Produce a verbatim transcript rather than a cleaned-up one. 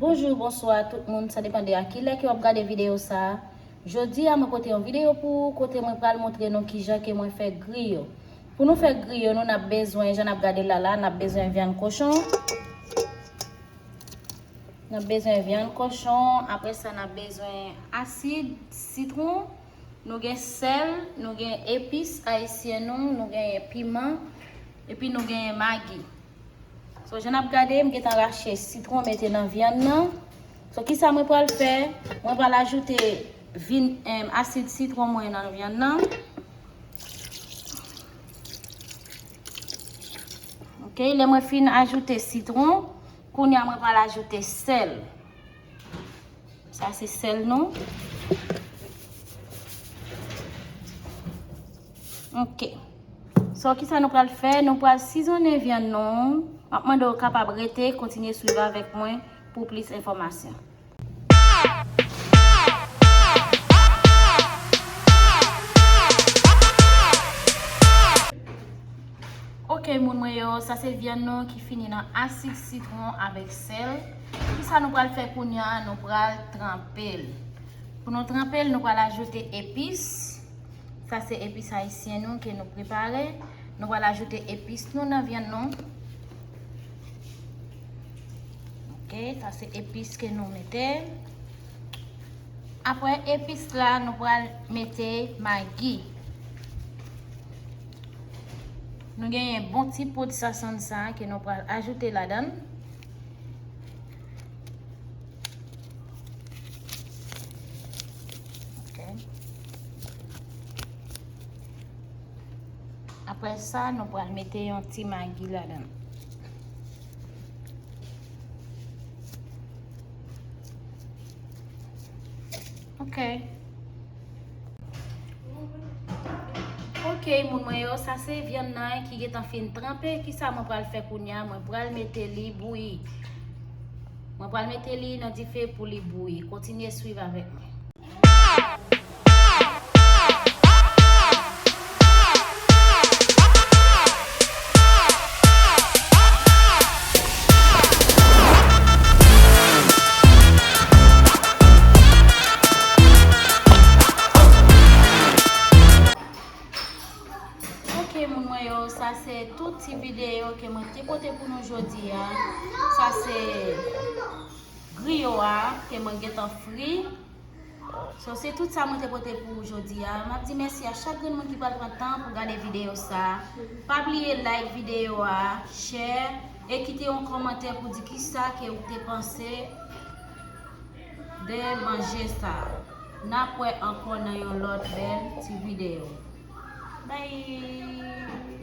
Bonjou, bonswa tout moun, sa depann de a kilè ke w ap gade videyo sa a. Jodi a, mwen pote yon videyo pou ou kote mwen pral montre nou kijan ke mwen fè griyo. Pou nou fè griyo, nou n ap bezwen, jan n ap gade l la la, n ap bezwen vyann kochon. N ap bezwen vyann kochon, apre sa n ap bezwen asid sitwon, nou gen sèl, nou gen epis ayisyen nou, nou gen piman, epi nou gen magi. So, jan n ap gade, m gentan rache sitwon mete nan vyann nan. So, kisa mwen pral fè? Mwen pral ajoute vin, em, asid sitwon mwen nan vyann nan. Ok, lè mwen fin ajoute sitwon, kounye a mwen pral ajoute sèl. Sa se sèl nou. Ok. So, kisa nou pral fè? Nou pral sizonnen vyann nou. M ap mande w kapab rete, kontinye swiv avèk mwen pou plis enfòmasyon. Ok, moun mwen yo, sa se vyann nou ki fini nan asid sitwon avèk sèl. Kisa nou pral fè kounye a? Nou pral tranpe l. Pou nou tranpe l, nou pral ajoute epis. Sa se epis ayisyen nou ke nou prepare. Nou pral ajoute epis nou nan vyann nou. Ok, sa se epis ke nou mete. Apre epis la, nou pral mete magi. Nou genyen bon ti poud sazon sa ke nou pral ajoute ladan l. Ok. Apre sa, nou pral mete yon ti magi ladan l. Ok. Ok, moun mwen yo, sa se vyann nan ki gentan fin tranpe. Kisa mwen pral fè kounye a? Mwen pral mete li bouyi. Mwen pral mete li nan dife pou li bouyi. Kontinye swiv avèk mwen. Ok, moun mwen yo, sa se tout ti videyo ke mwen te pote pou nou jodi a. Sa se griyo a ke mwen gentan fri. So, se tout sa mwen te pote pou ou jodi a. M ap di mèsi a chak grenn moun ki pral pran tan pou gade videyo sa. Pa bliye like videyo a, share, e kite yon kòmantè pou di kisa ke ou te panse de manje sa. N ap wè ankò nan yon lòt bèl ti videyo. Bye!